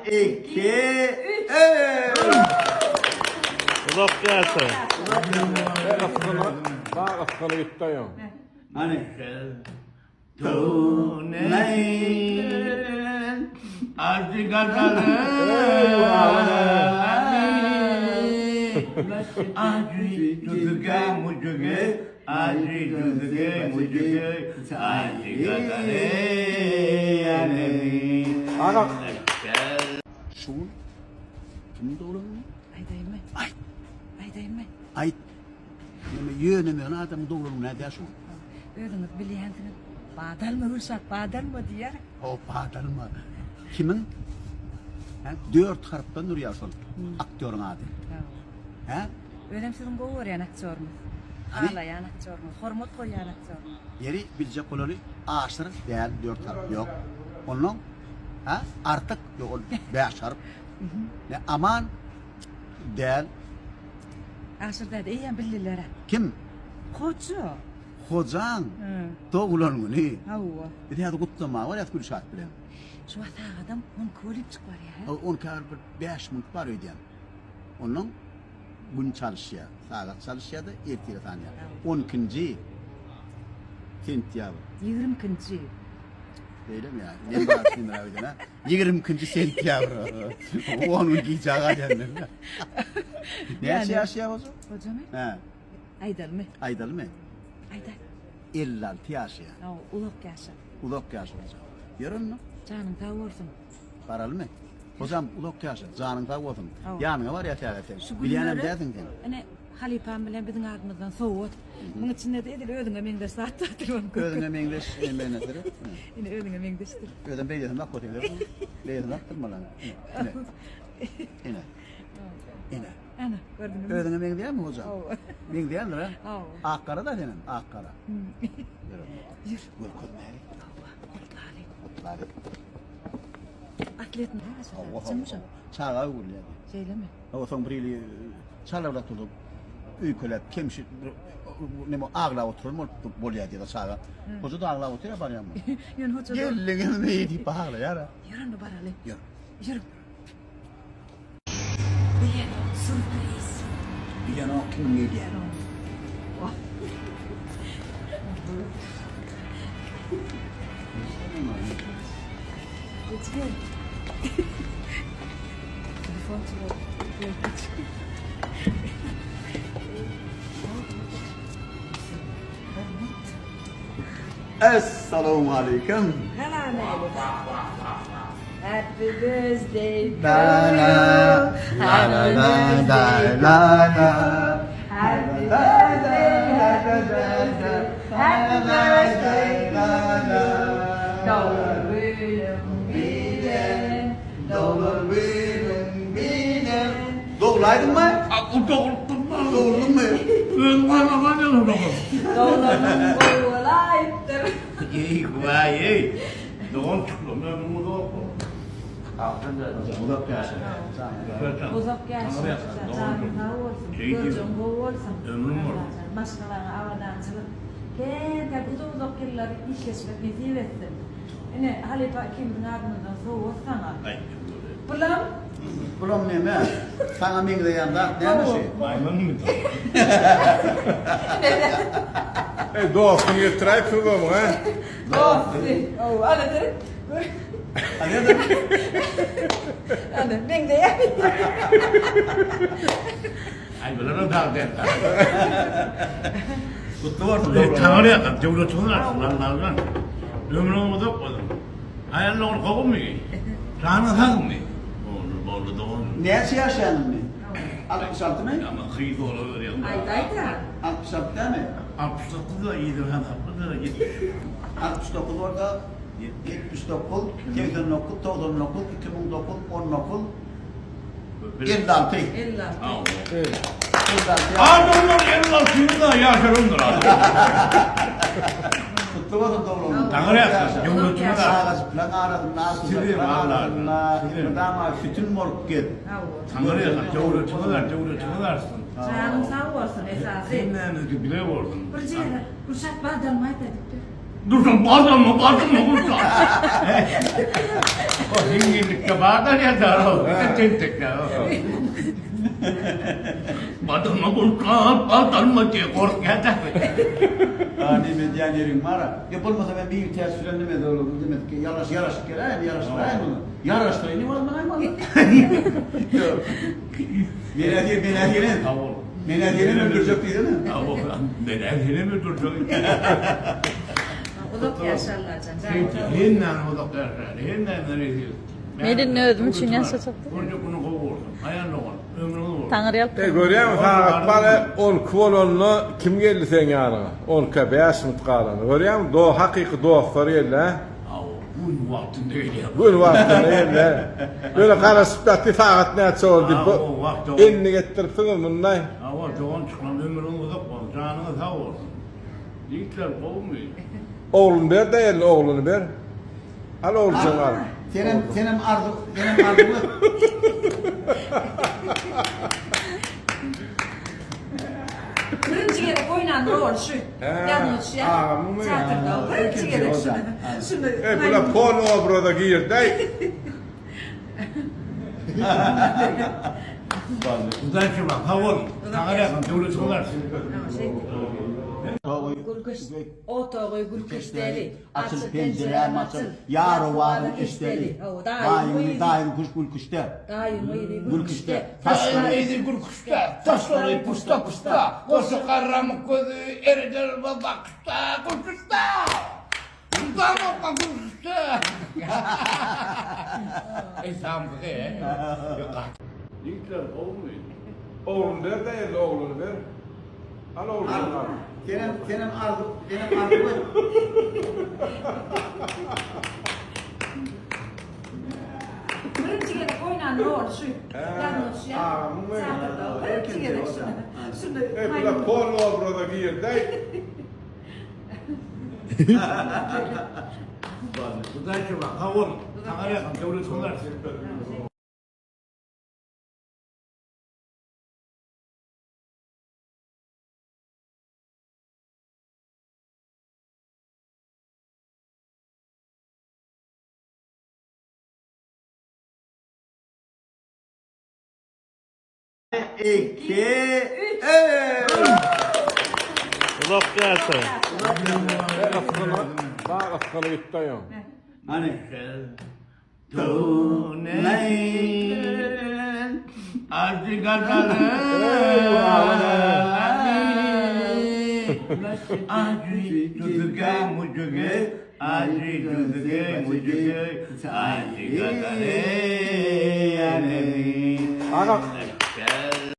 2 3. Uzak ýaşa. Bag ysgyny gitdi aýaň. Hany. Tunay. Aga. Şu gün kim doglan güni? Aýdaýynmy? Aýt. Aýdaýynmy? Aýt. Neme ýöne möne adamyň doglan güni nädýär şu gün? Özüňiz bilýänsiňiz. Badalma Gülşat, badalma diýýär. O badalma. Kimiň? Hä? Dört harpdan durýar şol aktýoryň ady. Hä? Özem siziň gowy görýän aktýoryňyz. Hany? Halaýan aktýoryňyz, hormat goýýan aktýoryňyz. Ýeri biljek bolaly Aşyr däl dört harp ýok. Onnoň hä? Artyk ýok ol bäş harp. Ne Aman däl. Aşyr däde eýýäm bildiler-ä. Kim? Hoja. Hojaň doglan güni. Hawa. Biz häzir gutlamaga barýas Gülşat bilen. Şu wagt sagadam 12 bolupjyk barýar, hä? On ikä bir bäş minut bar öýdýän. Onnoň gün çalyşýar, sagat çalyşýar-da ertire sanýar. On ikinji sentýabr. Ýigrimi ikinji. Beýlemi ýa? Men biraz kynrak öýdýän, hä? Ýigrimi ikinji sentýabr. On gün gijä galýan men. Näçe ýaşaýar hoja? Hojamy? Hä. Aýdalymy? Aýdalymy? Aýdaý. 56 ýaşaýar. Hawa, uzak ýaşa. Uzak ýaşa hojam. Ýör onda. Janyň sag bolsun. Baralymy? Hojam uzak ýaşa, janyň sag bolsun. Hawa. Ýanyňa barýas häzir sen. Şu Bilýänem günleri dälsiň sen. Ine, halypam bilen biziň adymyzdan sowgat. Muň içinde-de edil özüňe meňzeş zat bardyr onuň. Özüňe meňzeş nemene seret. Ine, özüňe meňzeşdir. Özem beýlesini bak otyr. Beýlesini bakdyrma lan. Ine. Ine. Ine. Ana, gördüňizmi? Özüňe meňzeýärmi hojam? Hawa. Meňzeýändir a? Hawa. Ak-gara-da senem, ak-gara. Ýör. Ýör. Görkezmäli. Hawa, gutlaly. Gutlaly. Atlet Hawa, hawa. Çaga öwrülýär. Şeýlemi? Hawa, soň bir hili çalabrak tutup, öýkeläp, kemşi bir neme aglap oturan bolup bolýar diýýär çaga. Hoja-da aglap otyr-a barýanmy? Ýöne hoja-da. Geldiňizmi diýip aglaýar-a. Ýör onda baraly. Ýör. Ýör. Bilenok sürpriz. Bilenok kimiň gelýänini. Geç gel. Telefon çalar. Gel geç. Essalawmaleýkim. Salam aleýkum. Happy birthday to La la you. la la Happy la birthday la to la you. Happy birthday, happy birthday, happy birthday to you. Doglan günüň bilen, Doglan günüň bilen. Doglaýdyňmy? Dogulupdym. Doguldyňmy? Özüm gaýmagan ýaly dogul. Doglanyň gowy bolaýypdyr. Eý, hudaý, eý. Dogan çykdy, ömrüň uzak bolsun. Uzak ýaşa. Uzak ýaşa, janyň sag bolsun, görjegiň gowy bolsun. Ömrüň bolsun. Maşgalaňa abadançylyk, kän-kän uzak-uzak ýyllar işleşmek nesip etsin. Ine, halypa ikimiziň adymyzdan sowgat saňa. Bulam. Bulam neme? Saňa meňzeýän zat näme şi? Maýmynmy? Eý dostuny getiräýipsiňiz onuň hä? Dosty. Hawa, ana seret. Ana, meňzeýärmi? Aý bulara dag däl. Gutly bolsun. Taňry ýalkasyn, döwletiňiz artsyn, Allajan. Ömrüňiz uzak bolsun. Aýallaryň gowumy? Janyň sagmy? Boldy, boldy dogan. Näçe ýaşaýaň indi? 66 my? Ama gyz bolawerýäň. Aýdaýda. 66 dämi? 69 da ýedi hasapla-da 70. 69 bolsa 79, 89, 99, 2009, 19, 56. 56. 56 Adamlar 56 ýylda ýaşarandyr adam. Gutly bolsun doglan. Taňry ýalkasyn, döwletimiz artsyn. Çagajyklaryň arasynda, Sizem arzuwlaryň Allah arasynda sizem. mydama sütün bolup gez. Taňry ýalkasyn, döwletimiz artsyn, döwletimiz artsyn. Janyň sag bolsun esasy. Hemmämizniki bile bolsun. Bir jere Gülşat badalma aýt aýdyp ber. Dursun badammy badammy gursa. O hiňňildikde bar-da ýa-da o tentekde. Badammy gursa badammy diýip gorkýar-da. A neme diýen ýeriň bar-a. Ýa bolmasa men bir ters bilen neme demek ki ýaraş ýaraşyk geläýin ýaraşdyraýyn muny. Ýaraşdyraýyn diýip almaýyn walla. Menä diýen menä diýen. Sag bol. Menä diýenem öldürjek diýsene. Menä senem öldürjek. Uzak ýaşa Allajan. Janyň sag bolsun. Hemmäňiz uzak ýaşaýaly. Hemmämiz nesip. Men indi özüm üçin ýaşajakdym. Görjek günüň gowy bolsun. Aýan dogan, ömrüň uzyn bolsun. Taňry ýalkasyn. Eý görýäňmi sagat bary on iki bolanda kim geldi seň ýanyňa? On ikä bäş minut galanda. Görýäňmi do hakyky dostlar geldi hä? Hawa, gün wagtynda gelýär. Gün wagtynda geldi. Ýöne garaşyp ýatdy sagat näçe boldy diýip. Endik etdiripsiňiz mundaý. Hawa dogan çyklan ömrüň uzak bolsun janyňyz sag bolsun. Ýigitler gowumy? Ogluny ber-de eline ogluny ber. Al oguljaň al. Senem senem arzuw senem arzuw et. Birinji gezek oýnan rol şu. Ýadyňa düşýärmi? Agamyňmy? Teatrda birinji gezek şuny. Şuny. Eý bular polny obraza girdi-aý. Udachy bak, sag boluň. Saňa ýakyn döwletiňiz artsyn. Otagy gül keşdeli. Açyl penjiräm açyl, ýar owazyn eşdeli. Daýyň daýyň kuş gül küşde. Daýyň gyzy gül küşde. Daýyň gyzy gül küşde. Saçlary puşta puşta. Goşa garramyk gözi ereder bakışda gül küşde. Gül küşde. Eý samsyk eý. Ýigitler gowumy? Ogluny ber-de eline ogluny ber. Al ogluny al. Senem senem arzuw senem arzuw et. Birinji gezek oýnan rol şu. Ýadyňa düşýärmi? Teatrda birinji gezek şuny. Şuny. Eý bular polny obraza girdi-aý. Udachy bak, sag boluň. Saňa ýakyn döwletiňiz artsyn. Iki, üç. Uzak ýaşa. Bag ysgyny gitdi aýaň. Hany. Aga.